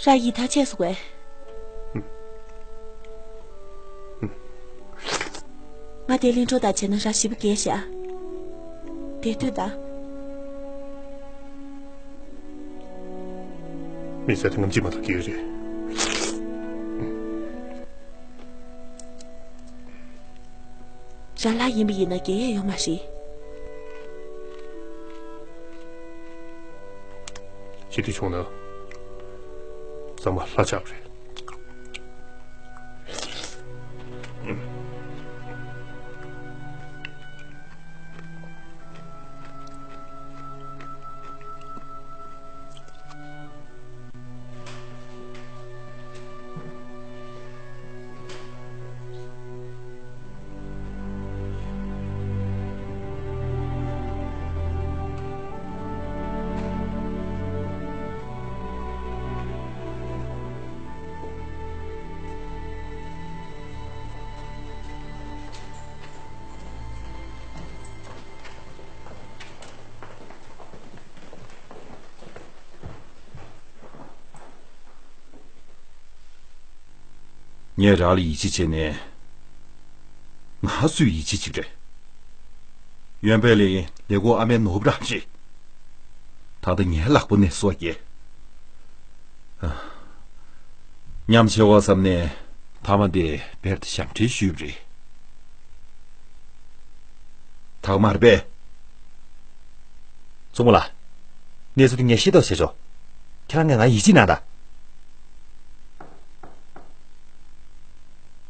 ར་ཡི་ཐག་ཆད་སོང་བས། ང་དེ་ལིང་ཁྲོ་དང་བྱས་ན་ར་ཞིབ་པོ་རྒྱས་ཤག་དེ་དུས་ད། མི་ཚེ་དེ་ངམ་གཅིག་མ་གཏོགས་སྐྱེལ་གི་རེད། རང་ལྷ་ཡིན་པ་ཡིན་ན་རྒྱལ་ཡས་ཡོད་མ་རེད། ཞི་དུས་བྱུང་ན་ཚང་མ་ལྷ་ཆགས་རེད། ངས་རང་ལ་ཡིད་ཆེས་བྱས་ནས། ང་སུས་ཡིད་ཆེས་བྱེད་ཀྱི་རེད། ཡོན་པའི་ལི་ལས་ཁུངས་ཨ་མའི་ནོར་བུ་རང་རེད། ད་ལྟ་ངའི་ལག་པ་ནས་སྲོག་སྐྱེལ། ཨ། ཉམས་ཆེ་བ་བསམ་ནས་མཐའ་མ་དེ་བེར་དུ་ཞབས་འདྲེན་ཞུས་པ་རེད། ཐག་མར་པས། མཚོ་མོ་ལགས། གནས་ཚུལ་དེ་ངས་ཤེས་རྟོགས་བྱས་ཆོག་ཁྱེད་རང་གིས་ང་ཡིད་ཆེས་གནང་དང་།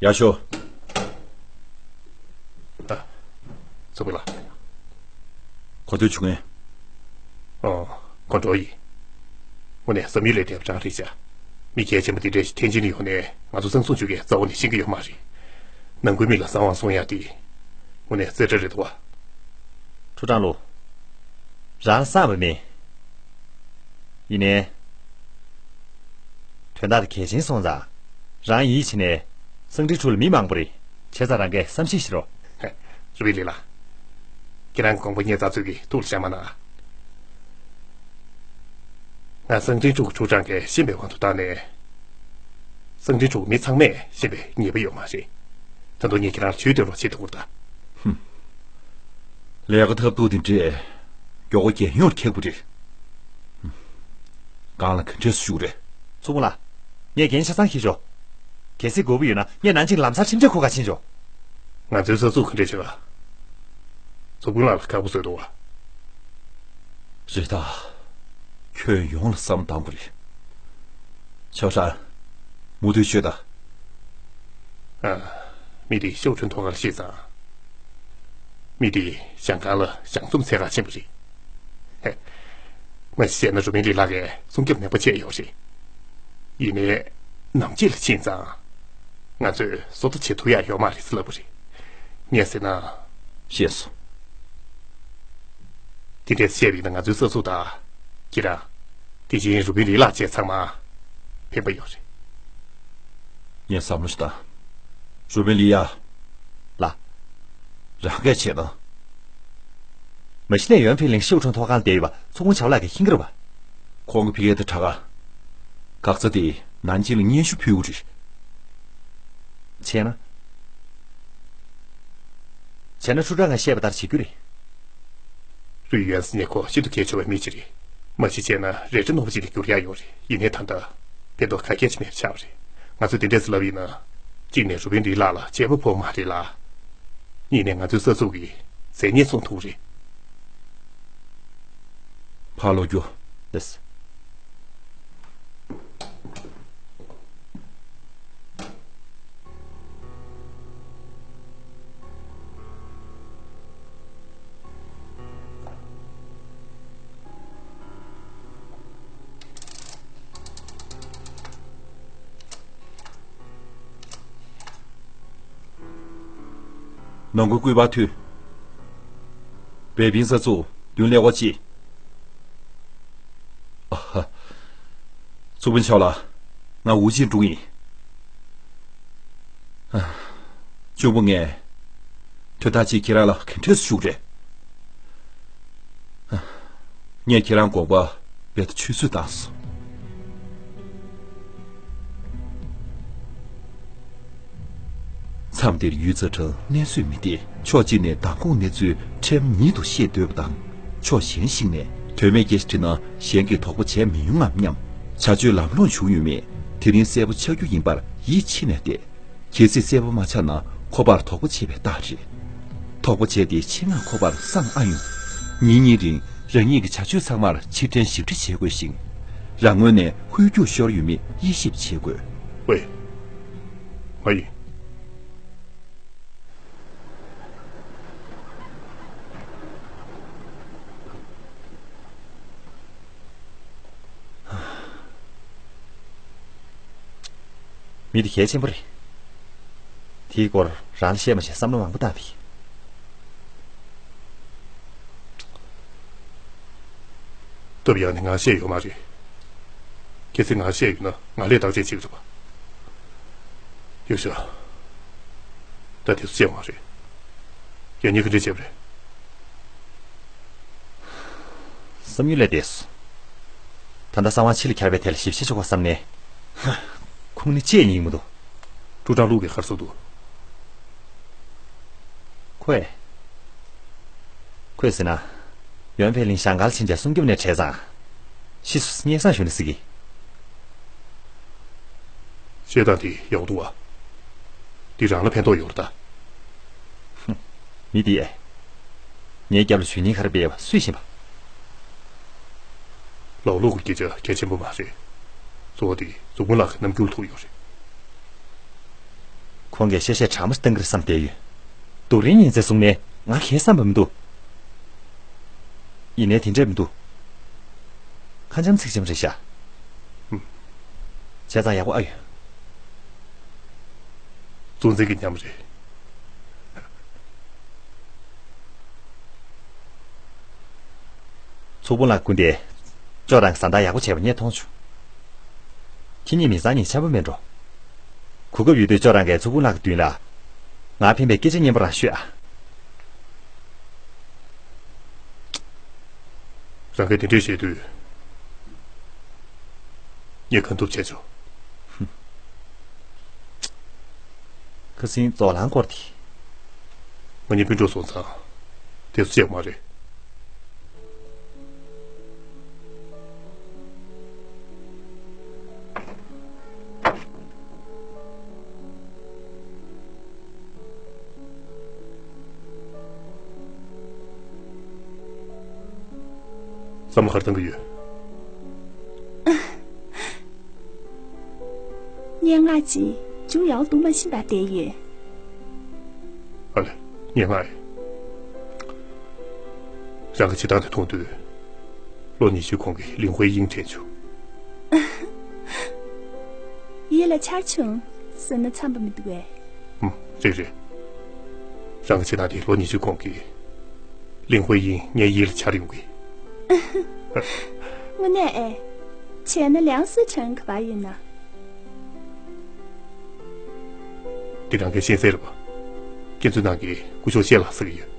ཡར་ཤོག་ཨ། མཚོ་མོ་ལགས། གོ་ཐོས་བྱུང་ངས། ཨོ། ཁོང་ཁྲོ་ཡིན། དངོས་གནས་བསམ་ཡུལ་ལས་འདས་པ་རང་རེད་ཤག་མི་གལ་ཆེན་པོ་འདི་འདྲ་ཞིག་ཐེན་ཅིན་ལ་ཡོང་ནས་ང་ཚོ་གསང་སྲུང་བྱེད་མཁན་རྩ་བ་ནས་ཤེས་ཀྱི་ཡོད་མ་རེད། ནང་ཁུལ་མི་ལ་གསང་བ་སྲུང་ཡག་དེ་དངོས་གནས་རྩེ་གྲ་རེད་འདུག་བ། ཁྲུའུ་ཀྲང་ལུའུ། རང་གསང་བ་མེད། ཡིན་ནའི། དོན་དག་དེ་གལ་ཆེན་སོང་ཙང་། རང་ཡིད་ཆེས་ནས། གསང་འཕྲིན་ཁྲུའུ་ལ་མི་མང་པོ་རེད། བྱས་ཙང་རང་གིས་བསམ་ཤེས་བྱེད་རོགས། ཧེ། རུ་པིན་ལི་ལགས། ཁྱེད་རང་གི་དགོངས་པ་ངས་ཙག་ཙིག་གི་ཐུགས་ལ་བཞག་མ་གནང་ཨ། ང་གསང་འཕྲིན་ཁྲུའུ་ཁྲུའུ་ཀྲང་གིས་ཤེས་པའི་དབང་དུ་བཏང་ནས། གསང་འཕྲིན་ཁྲུའུ་མི་ཚང་མས་ཤེས་པའི་ངེས་པ་ཡོད་མ་རེད། ད་དུང་ངས་ཁྱེད་རང་ལ་ཇུས་འདོན་རོགས་བྱེད་ཐུབ་ཀྱི་རེད་ད། ཧུམ། ལས་ཀ་ཐབས་སྡུག་དེ་འདྲས་མགྱོགས་པོ་རྒྱལ་ཡོངས་ལ་ཁྱབ་དགོས་རེད། ཧུམ། གང་ལ་ག་འདྲས་སུ་ཞུགས་རེད། མཚོ་མོ་ལགས། ངས་འགན་ཆ་ཚང་འཁྱེར་ཆོག་གལ་སྲིད་དགོས་པ་ཡོད་ན་ངས་ནན་ཅིང་ལམ་སང་ཁྲིམས་ཆད་འཁུར་ག་ཕྱིན་ཆོག་ང་ཚོའི་ས་ཚུགས་ག་འདྲས་བྱེད་ག་ཚོགས་དཔོན་ལགས་ལ་ཁག་པོ་བཟོས་འདུག་བ། རེད་ད། ཁྱོན་ཡོངས་ལ་བསམ་བློ་གཏང་དགོས་རེད། ཆའོ་ཧྲན། མུ་མཐུད་ཤོད་དང་། ཨ། མི་དེ་ཤའོ་ཁྲུན་ཐོག་ཁར་ཤི་ཙང་། མི་དེ་ཞང་ཁང་ལ་ཞང་ཚོམ་འཚོལ་ག་ཕྱིན་པ་རེད། ཧེ། མ་གཞི་བཤད་ན་རུ་པིན་ལི་ལགས་ཀྱིས་སྲུང་སྐྱོབ་ནན་པོ་བྱས་ཡོད་རེད། ཡིན་ནའི། ནམ་ཕྱེད་ལ་ཕྱིན་ཙང་། ང་ཚོས་བཟོ་ལྟ་བྱེད་ཐུབ་ཡག་ཡོད་མ་རེད་ཟེར་ལབ་པ་རེད། ངས་ཟེར་ན། ཤེས་སོང་། དེ་འདྲས་བཤད་པ་ཡིན་ན་ང་ཚོའི་ས་ཚུགས་དང་། ཁྱེད་རང་། དེ་བཞིན་རུ་པིན་ལི་ལགས་བཅས་ཚང་མ། ཕན་པ་ཡོད་རེད། ངས་བསམ་བློ་ཞིག་བཏང་། རུ་པིན་ལི་ཡ། ལགས། རང་སྐད་ཆེ་ན། མ་གཞི་ནས་ཡོན་ཕིན་ལིང་ཤིའུ་ཁྲུང་ཐོག་ཁང་ལ་བསྡད་ཡོད་པ་ཚོགས་དཔོན་ཆའོ་ལགས་ཀྱིས་ཤེས་ཀྱི་རེད་པ། ཁོང་གི་ཕ་གི་དེ་དྲག་ག་ཁ་ཚ་དེ་ནན་ཅིང་ལ་སྙན་ཞུ་ཕུལ་དགོས་རེད། བྱས་ན། བྱས་ན་ཁྲུའུ་ཀྲང་གིས་བཤད་པ་ལྟར་བྱེད་རྒྱུ་རེད། རུས་ཡོན་ཟེར་མཁན་ཁོ་ཤིན་ཏུ་གལ་ཆེ་བའི་མི་ཅིག་རེད། མ་གཞི་བྱས་ན་རལ་གྲི་རྣོན་པོ་ཅིག་ལ་འགྱུར་ཡག་ཡོད་རེད། ཡིན་ནའི་ད་ལྟ་ཕན་ཐོགས་ག་གེ་ཅིག་མེད་པ་ཆགས་པ་རེད། ང་ཚོས་དེ་འདྲས་སུ་ལབ་ཡིན་ན། གཅིག་ནས་རུ་པིན་ལི་ལགས་ལ་བྱེད་པ་ཕོག་མ་རེད་ལ། གཉིས་ནས་ང་ཚོའི་ས་ཚུགས་ཀྱི་མཚན་སྙན་སྲུང་ཐུབ་རེད། ཕར་ལོག་རྒྱུ། ལགས། ནང་ཁུལ་སྐུད་པ་མཐུད། པེ་ཕིང་ས་ཚུགས་མདུན་ལས་འགོ་བྱེད། ཨ་ཧ། ཚོགས་དཔོན་ཆའོ་ལགས། ང་ཝུ་ཅིན་ཀྲུང་ཡིན། ཨ། གཅུང་པོ་ངས། དོན་དག་ཅིག་ཁྱེད་རང་ལ་ག་འདྲས་སེ་ཞུ་དགོས་རེད། ཨ། ངས་ཁྱེད་རང་དགོངས་པ་རྦད་དེ་ཆུད་ཟོས་བཏང་སོང་། མཚམས་འདིར་ཡུལ་རྩ་ཁྲིམས་གནས་སྲོལ་མི་བདེ། ཕྱོགས་གཅིག་ནས་མདང་དགོང་གནས་ཚུལ་ཁྲིམས་ཉིད་དུ་ཤེས་འདོད་པ་དང་། ཕྱོགས་གཞན་ཞིག་ནས་དོན་མེད་སྐད་ཆ་དྲིས་ན་གཞན་གྱིས་དོགས་པ་བྱས་མི་ཡོང་ངམ་སྙམ། བྱ་སྤྱོད་ལམ་ལྷོང་བྱུང་ཡོད་མེད་དེ་རིང་གསལ་པོ་ཆགས་རྒྱུ་ཡིན་པར་ཡིད་ཆེས་ནས་བསྡད། གལ་སྲིད་གསལ་པོ་མ་ཆགས་ན་ཁོ་པར་དོགས་པ་བྱེད་པའི་རྟགས་རེད། དོགས་པ་བྱས་ཏེ་ཆེད་མངགས་ཁོ་པར་བསམ་ཨ་ཡོང་། ཉིན་གཉིས་རིང་རང་ཉིད་ཀྱི་བྱ་སྤྱོད་ཚང་མར་ཕྱིར་དྲན་ཞིབ་འབྲི་བྱེད་དགོས་ཤིང་། རང་ངོས་ནས་ཧོལ་རྒྱུག་ཤོར་ཡོད་མེད་དབྱེ་ཞིབ་བྱེད་དགོས། ཝེ། ང་ཡིན། མི་དེ་གལ་ཆེན་པོ་རེད། དེའི་སྐོར་རང་ལ་བཤད་མ་བྱས་བསམ་བློ་མང་པོ་བཏང་བ་ཡིན། སྟབས་ཡག་ནི་ང་བཤད་ཡོད་མ་རེད། གལ་སྲིད་ང་བཤད་ཡོད་ན་ང་ལས་བརྟག་དཔྱད་བྱེད་ཀྱི་རེད་པ། ཡོད་ཤག་ད་དེ་ཚོ་བཤད་ཡོད་མ་རེད། ཡང་སྙིང་ག་འདྲ་བྱས་པ་རེད། བསམ་ཡུལ་ལས་འདས་སོང་། ད་ལྟ་གསང་བ་ཕྱི་ལ་འཁྱར་བའི་ཐད་ལ་ཞིབ་བཤེར་ཆོག་ག་བསམ་ནས། ཁུངས་སྣེ་བཅད་སྙིང་མི་འདུག་ཀྲུའུ་ཀྲང་ལུའུ་གིས་ག་རེ་ཟེར་འདུག་ཁོས། ཁོས་ཟེར་ན། ཡོན་ཧྥེ་གླིང་ཞང་ཁར་ཕྱིན་བྱས་སྲུང་སྐྱོབ་ནས་བྲལ་ཙང་། ཕྱིས་སུ་སྙན་སེང་ཞུ་ནས་ཟེར་གི། བཤད་སྟངས་དེ་ཡག་པོ་འདུག་བ། འདི་རང་ལ་ཕན་ཐོགས་ཡོད་རེད་ད། ཧུམ། མི་དེས། ངའི་རྒྱབ་ལ་གཞུག་བརྙན་ཁ་རེ་སྤེལ་བ་སུས་ཤེས་པ། ལའོ་ལུག་གི་སྐད་ཆ་གལ་ཆེན་པོ་མ་རེད། གཙོ་བོ་དེ་མཛུབ་དཔུང་ལགས་ཀྱི་རྣམ་འགྱུར་ཐུག་ཡོད་རེད། ཁོང་གིས་གཤེ་གཤེ་དྲག་མོ་ཞིག་བཏང་གི་རེད་བསམ་བསྡད་ཡོད། རྡོ་རིང་ཉི་ཚེ་གསུངས་ནས་ང་གང་བསམ་པ་མི་འདུག་ཡིན་ནའི་དེ་འདྲས་མི་འདུག་ཁ་འཇམ་ཚིག་འཇམ་རེད་ཤག་ཧུམ། བྱས་ཙང་ཡག་པོ་ཨ་ཡོད། གཙོ་འཛིན་གྱི་ཉམས་རེད། ཚོགས་དཔོན་ལགས་སྐུ་མདུན། ཅོ་རང་གིས་བཟའ་ཟླ་ཡག་པོ་བྱས་པ་ངས་མཐོང་བྱུང་། ཁྱེད་གཉིས་མི་ཚང་གཉིས་འཆམ་པོ་མེད་འགྲོ། གོ་སྐབས་ཡོད་དུས་ཅོ་རང་གིས་ཚོགས་དཔོན་ལགས་ཀྱི་མདུན་ལ། ང་ཕན་པའི་སྐད་ཆ་སྙན་པོ་རང་ཤོད་ཨ། རང་གིས་དེ་འདྲས་བཤད་དུས། ངས་གང་ཐུབ་བྱས་ཆོག་ཁ་སང་ཛོ་ལང་སྐོར་དེ། ང་གཉིས་སྤུན་གྲོགས་སོང་ཙང་། དེ་ཚོ་བྱས་མ་རེད། བསམ་བློ་ག་རེ་བཏང་གི་ཡོད། སྙན་ངག་ཅིག་མཇུག་ཡག་འདུག་མ་ཤེས་པ་བསྡད་ཡོད། ཨ་ལེ། སྙན་ངག་ཨེ། རང་གི་བྱེད་སྟངས་དེ་མཐོང་དུས། ལོ་ཉི་ཤུའི་གོང་གི་ལིན་ཧུའེ་དབྱིང་དྲན་བྱུང་། ཡིད་ལ་འཆར་བྱུང་ཟེར་ན་འཚམས་པ་མི་འདུག་གས། ཨུམ། རེད་རེད། རང་གི་བྱེད་སྟངས་དེ་ལོ་ཉི་ཤུའི་གོང་གི་ལིན་ཧུའེ་དབྱིང་ངའི་ཡིད་ལ་འཆར་ཡོང་གི། དངོས་གནས་ཨེ། བྱས་ན་ལིའང་སུའེ་ཆན་ག་པར་ཡོད་ན། འདི་རང་གིས་ཤེས་གསལ་རེད་པ། ཁྱེད་ཚོའི་ནང་གི་སྐུ་ཞབས་ཤེས་ལ་ཟེར་གི་ཡོད།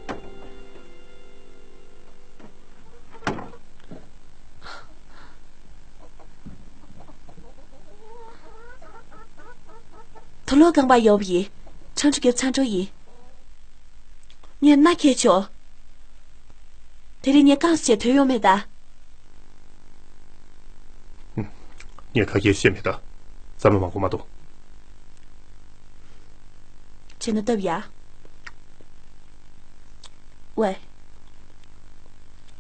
དུག་ལོག་རྐང་པ་ཡོད་པ་ཡིན། ཆང་ཁྲུ་རྒྱབ་ཚ་འགྲོ་ཡིན། ངས་མནའ་ཁྱེར་ཆོག་དེ་རིང་ངས་རྐང་བཅད་དོན་ཡོང་མེད་ད། ངས་ཁ་སྐད་བཤད་མེད་ད། བསམ་བློ་མང་པོ་མ་གཏོང་། བྱས་ན་སྟབས་ཡག་ཝེ།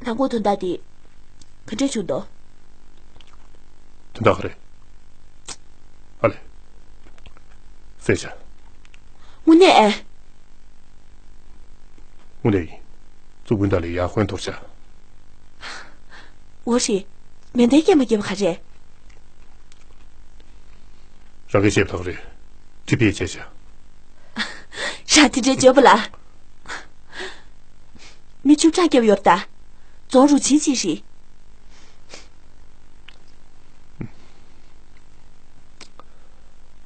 ནང་ཁུག་དོན་དག་དེ་ག་འདྲས་བྱུང་འདུག་དོན་དག་ག་རེ། ཨ་ལེ། གསལ་བྱ། དངོས་གནས་ཨེ། དངོས་གནས་ཡིན། གཙུག་དཔོན་ད་ལས་ཡར་དཔོན་གཏོར་བྱ། འོ་ཧྲི། མེ་མདའི་སྐྱེལ་མ་སྐྱེལ་བ་ག་རེད། རང་གིས་བཤད་པ་ལགས་རེད། ཁྲི་ཕིའི་བྱས་བྱ། ར་དེ་འདྲའི་བརྗོད་པ་ལ། མི་བཅུ་ཕྲག་བརྒྱབ་ཡོད་ད། རྫོང་རུ་ཆེན་གཅིག་རེད།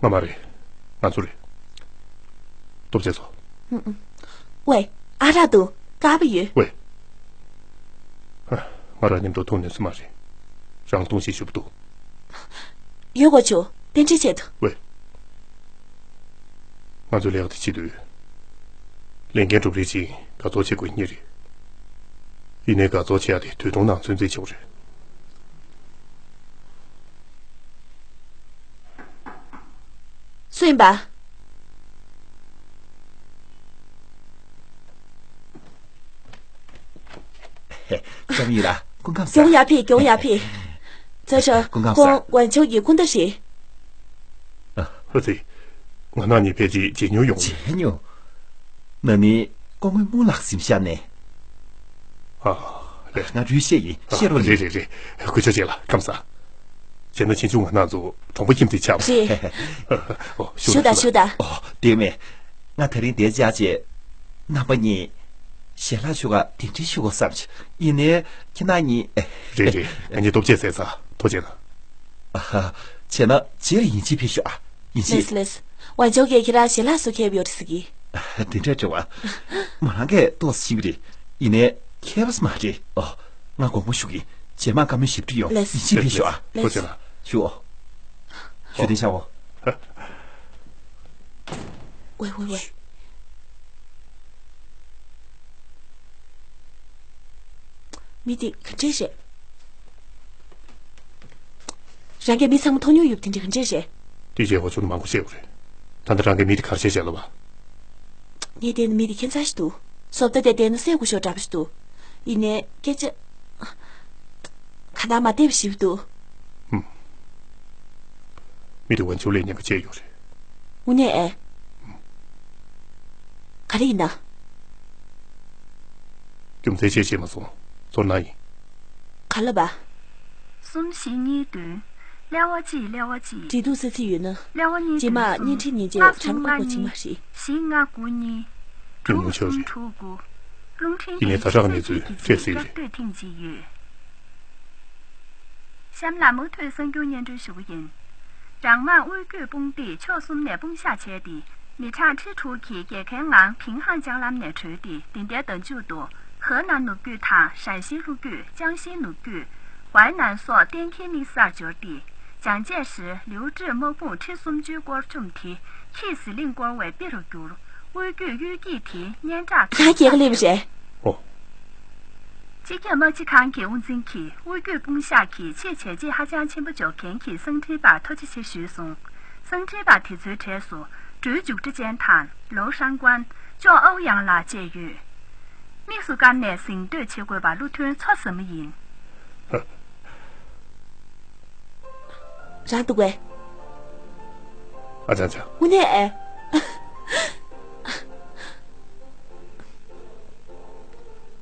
ང་མ་རེད། ང་ཚོ་རེད། སྟོབས་ཆེ་ཚོ། ཝེ། ཨ་རག་འདུག་དཀར་པོ་ཡོད། ཝེ། ང་རང་མཉམ་དུ་འཐུང་ནུས་ས་མ་རེད། རང་ལ་འཐུང་ཞིག་ཞུ་བ་འདུག་ཡོད་གོ་ཆུ། རྟེན་འབྲེལ་ཆེད་དུ། ཝེ། ང་ཚོའི་ལས་ཀ་དེ་བྱེད་དུས། ལས་འགན་སྒྲུབ་རེས་ཅིང་དགའ་ཚོར་བྱེད་དགོས་ངེས་རེད། ཡིན་ནའི་དགའ་ཚོར་བྱེད་ཡ་དེ་དུས་ཐུང་ནང་ཚོད་འཛིན་བྱེད་དགོས་རེད། སུ་ཡིན་པ། ལྕམ་ཡི་ལ་སྐུ་ཁམས་བཟང་། མགྱོགས་ཡར་ཕེབས། མགྱོགས་ཡར་ཕེབས། ཙེ་ཧྲ། སྐུ་ཁམས་བཟང་། ཁོང་ཝན་ཆོའུ་གི་སྐུ་ཟླ་རེད། ཨ་ཙི། ང་རང་གཉིས་ཕལ་ཆེར་མཇལ་མྱོང་ཡོང་། མཇལ་མྱོང་། ན་ནིང་སྐུ་ངོ་སྨོན་ལགས་གཟིམ་ཤག་ནས། ཨ། རེད། ང་རུས་ཤེས་ཡིན། ཨ། ཤེས་རོགས། རེད་རེད་རེད། སྐུ་ཞབས་རྗེ་ལ་ཁམས་བཟང་། བྱས་ན་ཆེ་ཆུང་ང་རང་ཚོ་གྲོགས་པོ་ཁྱིམ་མཚེས་ཆགས་པ་རེད། ཨོ། བཞུགས་དང་བཞུགས་དང་། ཨོ། བདེ་མོ། ང་དེ་རིང་འདིར་བཅར་བྱས། རྣམ་པ་གཉིས་ཞལ་ལག་ཞུ་ག་གདན་འདྲེན་ཞུ་དགོས་བསམ་བྱུང་། ཡིན་ནའི་ཁྱེད་རྣམ་གཉིས། རེད་རེད། ང་གཉིས་ལྟོ་ཆས་ཟས་ཚར། ཐུགས་རྗེ་གནང་། ཨ་ཧ། བྱས་ན་རྗེས་ལ་ཡིན་གཅིག་ཕེབས་ཤོག་ཨ། ཡིན་གཅིག་ལེས་ལེས། ཝན་ཆོའུ་གིས་ཁྱེད་རང་ཞལ་ལག་བཟོ་མཁན་ཡོད་རེད་ཟེར་གི། དེ་འདྲ་རེད་བ། མོ་རང་གིས་ཏོག་ཙམ་ཤེས་ཀྱི་རེད། ཡིན་ནའི་མཁས་པ་ཙམ་མ་རེད། ཨོ། ང་དགོངས་པ་ཞུ་གི། རྗེས་མ་བཀའ་མོལ་ཞིབ་ཕྲ་ཡོང་། ལེས། ཡིན་གཅིག་ཕེབས་ཤོག་ཨ། ལེས། ཐུགས་རྗེ་གནང་། ཞུ། ཨོ། ཞུ། བདེ་ཤག་ཨོ། ཝེ་ཝེ་ཝེ། མི་དེ་ག་འདྲས་རེད། རང་གིས་མི་ཚང་མ་མཐོང་མྱོང་ཡོད་པ་དེ་འདྲས་ག་འདྲས་རེད། དེ་བྱས་ཁོ་ཚོ་ནི་མང་པོ་བཤད་དགོས་རེད། ད་ལྟ་རང་གིས་མི་དེ་ག་རེ་བྱས་བྱས་ལབ་པ། ངས་བལྟས་ན་མི་དེ་ཁྱད་མཚར་ཞིག་འདུག་བཟོ་ལྟ་དེ་བལྟས་ན་སེ་གོ་ཤོག་འདྲ་པོ་ཞིག་འདུག་ཡིན་ནའི་སྐད་ཆ་ག་ན་མ་བདེ་བ་ཞིག་འདུག་ཧུམ། མི་དེ་ཝན་ཆུ་ལས་ཉེན་ཁ་ཆེ་ཡོད་རེད། དངོས་གནས་ཨེ། ག་རེ་ཡིན་ན། རྒྱུ་མཚན་བཤད་ཤེས་མ་སོང་། ཚོར་སྣང་ཡིན། ག་ལ་བ། གསུམ་བཞི་གཉིས་བདུན། ཀླད་པ་གཅིག་ཀླད་པ་གཅིག་འབྲེལ་གཏུག་ས་ཚིགས་ཡོད་ན། ཀླད་པ་གཉིས་རྗེས་མ་བདུན་གསུམ། བརྙན་འཕྲིན་མཉེན་ཆས་ལྔ་གསུམ་གྲངས་ཀ་ལྔ་པོ་བྱིན་གཉིས། པ་རེད། བཞི་ལྔ་དགུ་གཉིས། ཉུང་ཉུང་ཆགས་རེད། དྲུག་གསུམ་དྲུག་དགུ། རླུང་འཕྲིན་ཡིན་ནའི་ད་ཆ་ནས་ཚུར་སྤྲད་སྲིད་རེད། སྐྱབས་བཅོལ་ཐེངས་གཅིག་ཡོད། གཤམ་ལ་མུ་མཐུད་གསར་འགྱུར་སྙན་སྒྲོན་ཞུ་གི་ཡིན། གྲང་དམག་དབུས་རྒྱུད་དཔུང་སྡེས་ཕྱོགས་གསུམ་ནས་དཔུང་བཞག་བྱས་ཏེ། མི་གྲངས་ཁྲི་དྲུག་གིས་རྒྱལ་ཁའི་ངང་ཕིང་ཧང་ལྕང་ལམ་ནས་བྲོས་ཏེ། འདི་ཟླའི་ཟླ་མཇུག་ཏུ་ཧེ་ནན་ནུབ་རྒྱུད་དང་ཧྲན་ཤིན་ལྷོ་རྒྱུད། ཅང་ཤིན་ནུབ་རྒྱུད། ཝའི་ནན་སོགས་གཏན་འཁེལ་དམིགས་སར་འབྱོར་ཏེ། ཅང་ཅེ་ཧྲི་ལིའུ་ཀྲི་དམག་དཔུང་ཁྲི་སུམ་ཅུའི་སྐོར་བཅོམ་དེ། ཁྱིས་ཟི་ལིང་བསྐོར་བའི་དཔེ་རུ་གྱུར། དབུས་རྒྱུད་གཡུལ་འགྱེད་དེ་སྙན་གྲགས། ད་རྒྱལ་ཁ་སླེབས་རེད། ཨོ། སྤྱི་ཁྱབ་དམག་སྤྱི་ཁང་གི་དབུ་འཛིན་གྱིས་དབུས་རྒྱུད་དཔུང་བཞག་གི་ཆེད་བྱས་རྗེས་ཧ་ཅང་ཆེན་པོ་འཇོག་མཁན་གྱི་གསང་འཕྲིན་པར་ཐུགས་རྗེ་ཆེ་ཞུས་སོང་། གསང་འཕྲིན་པ་དེ་ཚོའི་གྲས་སུ་འགྲོའི་མཇུག་སྒྲ་ཅན་དང་ལོའུ་ཧྲང་ཀོན། ཅོ་ཨའུ་ཡང་ལགས་བཅས་ཡོད། དམིགས་སུ་བཀར་ནས་གཟེངས་བསྟོད་བྱེད་དགོས་པ་བློ་མཐུན་ཚོད་ཟབ་མོ་ཡིན། རང་འདུག་གས། ཨ་ཅང་ཅང་། དངོས་གནས་ཨེ།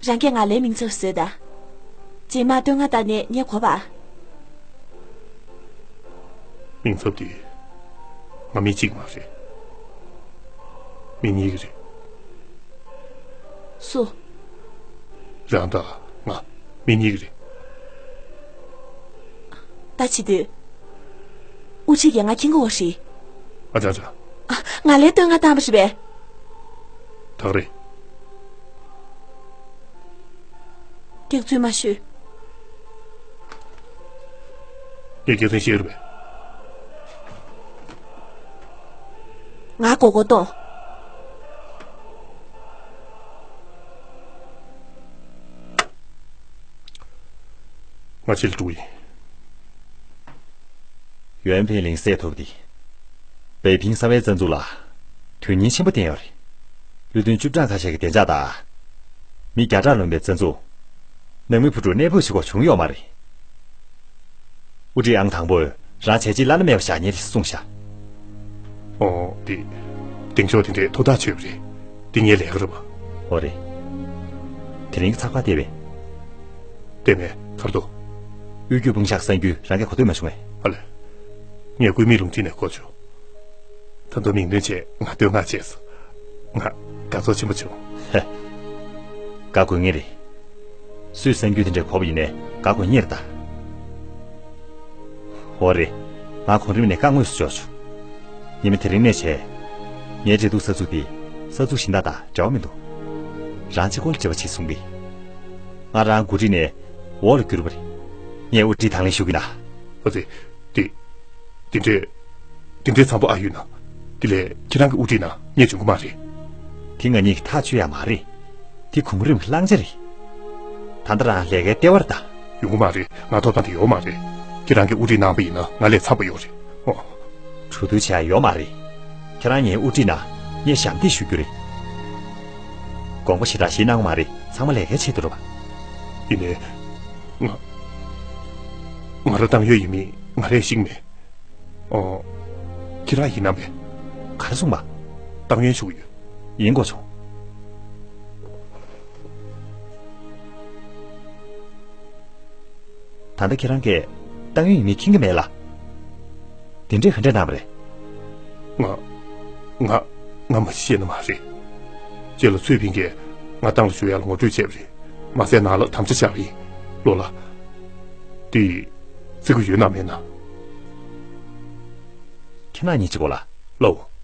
རང་གིས་ང་ལའི་མིང་ཚབ་བཟོས་ད། རྗེས་མ་བསྟོད་བསྔགས་བཏང་ནས་ངས་གོ་བ། མིང་ཚབ་དེ་ང་མི་གཅིག་མ་རེད། མི་གཉིས་ཀྱི་རེད། སུ། རང་དང་ང་མི་གཉིས་ཀྱི་རེད། ད་བྱེད་དུས། དབུ་ཁྲིད་ཀྱིས་ང་འཁྱེར་གྱི་ཡོད་རེད། ཨ་ཅང་ཅང་། ཨ། ང་ལའི་བསྟོད་བསྔགས་བཏང་བ་རེད་པས། ད་ག་རེད། སྐྱག་རྫུན་མ་ཤོད། ངས་སྐྱག་རྫུན་བཤད་ཀྱི་རེད་པས། ང་མགོ་སྐོར་གཏོང་། ང་ཕྱི་ལ་འགྲོ་གི་ཡིན། ཡོན་ཕིང་ལིང་བསད་ཐུབ་སྟེ། པེ་ཕིང་གསང་བའི་རྩ་འཛུགས་ལ་དོན་སྙིང་ཆེན་པོ་བསྟན་ཡོད་རེད། བློ་མཐུན་བཅུ་གྲངས་ཁ་ཤས་ཀྱི་བདེ་འཇགས་དང་། མི་བརྒྱ་ཕྲག་ལོན་པའི་རྩ་འཛུགས། ནང་མི་བུ་ཕྲུག་གནས་སྤོས་བྱེད་དགོས་བྱུང་ཡོད་མ་རེད། དབུ་ཁྲིད་ཨང་དང་པོས་རང་བྱས་རྗེས་བླ་ན་མེད་པ་བཞག་མཁན་རེད་གསུངས་ཤག་ཨོ། དེ། གདེང་ཤོག་དེ་འདྲས་ཐོ་ཐག་ཆོད་པ་རེད། འདི་ངའི་ལས་ཀ་རེད་པ། ཨོ་རེད། དེ་རིང་གི་ཚགས་པར་བལྟས་པས། བལྟས་མེད། ག་རེ་འདུག་དབུས་རྒྱུད་དཔུང་བཞག་གསར་འགྱུར་རང་གིས་གོ་ཐོས་མ་བྱུང་ངས། ཨ་ལས། ངས་ཀུའུ་མིང་ལུང་ཁྲིད་ནས་གོ་བྱུང་། ད་དུང་མིང་འདོན་བྱས་ང་བསྟོད་བསྔགས་བྱས་སོང་། ང་དགའ་ཚོར་ཆེན་པོ་བྱུང་། ཧེ། དགའ་དགོས་ངེས་རེད། སུས་གསར་འགྱུར་དེ་འདྲ་གོ་བ་ཡིན་ནའི་དགའ་དགོས་ངེས་རེད་ད། འོ་རེད། ང་གོང་རིམ་ནས་བཀའ་དངོས་སུ་འབྱོར་བྱུང་། ཉི་མ་དེ་རིང་ནས་བྱས། ངའི་འབྲེལ་གཏུག་ས་ཚུགས་དེ་ས་ཚུགས་གཞན་དག་དང་འབྲེལ་བ་མི་འདུག་རང་གཅིག་པོ་ལ་འབྲེལ་བ་བྱེད་གསུངས་པས། ང་རང་འགོ་ཁྲིད་ནས་འོག་ལ་བསྐྱུར་བ་རེད། ངས་དབུ་ཁྲིད་དང་ལེན་ཞུ་གི་ན། ཨོ་ཙི། དེ། དེ་འདྲའི། དེ་འདྲའི་འཚམ་པོ་ཨ་ཡོད་ན། དེ་ལས་ཁྱེད་རང་གི་དབུ་ཁྲིད་ནང་ངས་འཇོན་གི་མ་རེད། དེ་ང་གཉིས་ཀྱི་ཐག་གཅོད་ཡ་མ་རེད། དེ་གོང་རིམ་གྱི་བླང་བྱ་རེད། ད་ལྟ་རང་ལས་ཀའི་ལྟེ་བར་ལྟ། ཡོང་གི་མ་རེད། ང་ཐོབ་ཐང་དེ་ཡོད་མ་རེད། ཁྱེད་རང་གིས་དབུ་ཁྲིད་གནང་པ་ཡིན་ན་ང་ལས་འཚམ་པོ་ཡོད་རེད། ཨོ། གྲོས་བསྡུར་བྱེད་ཡ་ཡོད་མ་རེད། ཁྱེད་རང་ངའི་དབུ་ཁྲིད་ན་ངས་ཞབས་འདེགས་ཞུ་རྒྱུ་རེད། དགོངས་པ་ཞེ་དྲག་བཞེས་གནང་གི་མ་རེད། ཚང་མ་ལས་ཀའི་ཆེད་དུ་རེད་པ། ཡིན་ནའི། ང་། ང་རང་ཏང་ཡོན་ཡིན་མིན་ང་རས་ཤེས་ཀྱི་མེད། ཨོ། ཁྱེད་རང་ཡིན་ནམ་པས། ག་རེ་གསུངས་པ། ཏང་ཡོན་ཞུ་གི་ཡོད། ཡིན་དགོས་བྱུང་། ད་ལྟ་ཁྱེད་རང་གིས་ཏང་ཡོན་ཡིན་མིན་མཁྱེན་གྱི་མེད་ལ། དེ་འདྲས་ག་འདྲས་གནང་བ་རེད། ང་། ང་། ང་མ་ཤེས་ན་མ་རེད། རྗེས་ལ་ཚུལ་ཕིང་གིས་ང་ཏང་ལ་ཞུ་ཡག་ལ་ངོ་སྤྲོད་བྱས་པ་རེད། མ་ཟད་ནང་ལ་དམ་བཅའ་བཞག་པ་ཡིན། ལོ་ལ། དེ། བརྩི་གི་ཡོད་ན་མེད་ན། ཁྱེད་རང་གཉིས་གཅིག་གོ་ལ། ལོ།